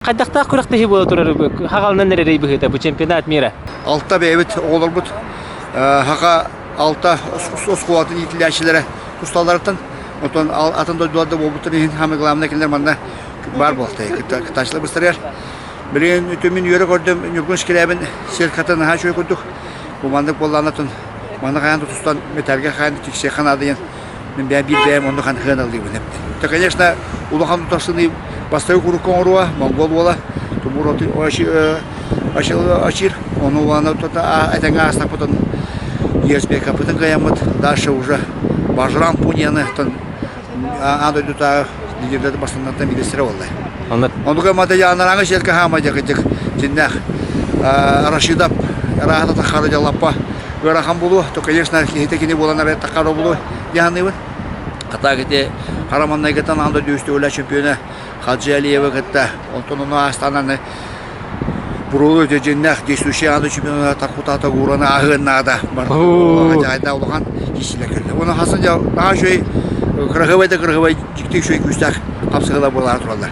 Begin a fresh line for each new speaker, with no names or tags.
Хайдахтаах күрэхтэһии буола турар хаҕалынан эрэрий быһыыта бу чемпионат мира?
Алта бэйэбит оҕолорбут Хаха алта оскуолатын иитиллээччилэрэ тусталларыттан, оттон атын дойдуларда буолбуттарын иһин самое главное кинилэр манна баар буолта кыттааччылар быстарыгар. Билигин үтүмүн үөрэ көрдүм Ньургун Шкирябин сетката наһаа үчүгэй курдук. Бу маннык буоллаанатын манна хайаан тустан металлга хайаан тиксиэххэ наада диэн мин бэйэм биир бэйэм онно ханыаллыыбын. То, конечно, улахан тутарсыны бастакы курукка оҥоруо, монгол уола Тумур Ачир, ону уолана этэҥҥэ аастаппытын ЕСБК-пытын кыайаммыт, дальше уже Бажран Пуньяны аан дойдутааҕы лидердэр бастыҥнартан биирдэстэрэ буолла. Онука матыйаанараҥы сиэркэ хаама дьакытык дьиннээх Рашидов ыраахата таххары дьаллаппа ыарахан буолуо, то, конечно, киһитэ кини буолан эрэ таххары буолуо дьаһаныыбын. Хата ити хара маннайгыттан аан дойду үстүгүлэ чемпиона Хаджи Алиева кытта онтон ону аастаан аны Буруолу дьиннээх действующий аан дойду чемпиона Таркутата Гураны ааһыан наада. Барыта улахан киисилэр кэллэ. Уонна хасын дьа наһаа үчүгэй кыраһыабай да кыраһыабай дьикти үчүгэй күүстээх хапсыһыылар буолаары тураллар.